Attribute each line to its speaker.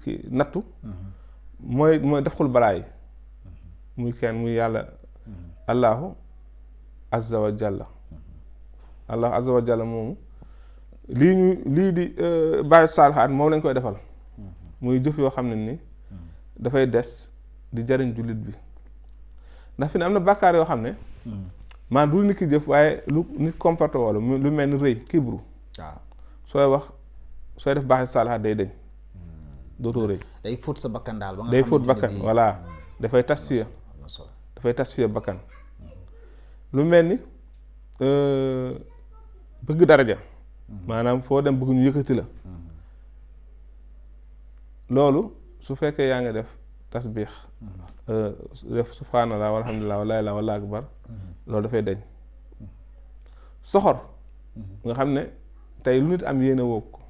Speaker 1: ki nattu mooy dafxul balaa yi muy kenn muy yàlla allahu azza wa jalla allahu azza wa jalla moomu lii di bàyyi saalihaat moom lañ koy defal muy jëf yoo xam ne ni dafay des di jariñ jullit bi ndax fi ne am na bàkkaar yoo xam ne maa du nit ki jëf waaye lu nit comporté wala lu mel ni rëy kibru
Speaker 2: waaw
Speaker 1: sooy wax sooy def baaxi saalihaat day deñ dootoo rëy
Speaker 2: day fóot sa bakkan daal ba nga
Speaker 1: day fóot bakkan voilà dafay tasfiya dafay tasfiya bakkan lu mel ni bëgg daraja maanaam foo dem bëgg ñu yëkkati la loolu su fekkee yaa ngi def tasbiix def subhaanallah walhamdulillah wa laa ilaaha wallaahu akbar loolu dafay deñ soxor nga xam ne tey lu nit am yéene woo ko